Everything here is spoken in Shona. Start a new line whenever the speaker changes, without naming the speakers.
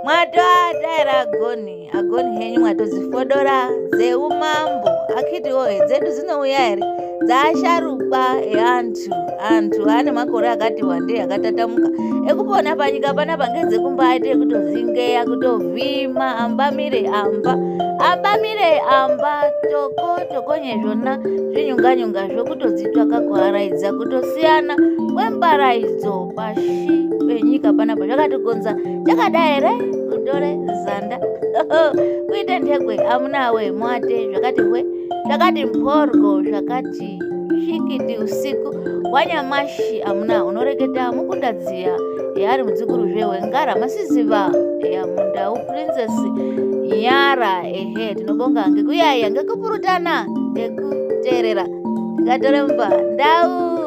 Mwatoata here agoni? Agoni henyu mwatodzifodora dzeumambo. Akhiti woye dzedu dzinouya here? Dzaasharukwa eantu, antu ane makore akati wandei akatatamuka ekupona panyika panapa ngedzekumbaite ekutozingeya kutovhima ambamire amba ambamire amba toko tokonye zvona zvinyunganyungazvo kutodzitsvaka kuharaidza kutosiyana kwembaraidzo pashi penyika panapa zvakatigonza chakadai here kutore zanda kuite nthekwe amunawe mwate zvakati hwe zvakati mphorgo zvakati shikiti usiku wanyamashi amuna unoreketa mukundadziya yaari mudzukuruzve wengara masiziva ya mundau princess nyara ehe tinobonga ngekuyaiya ngekupurutana ngekuteerera tingatore mumba ndau.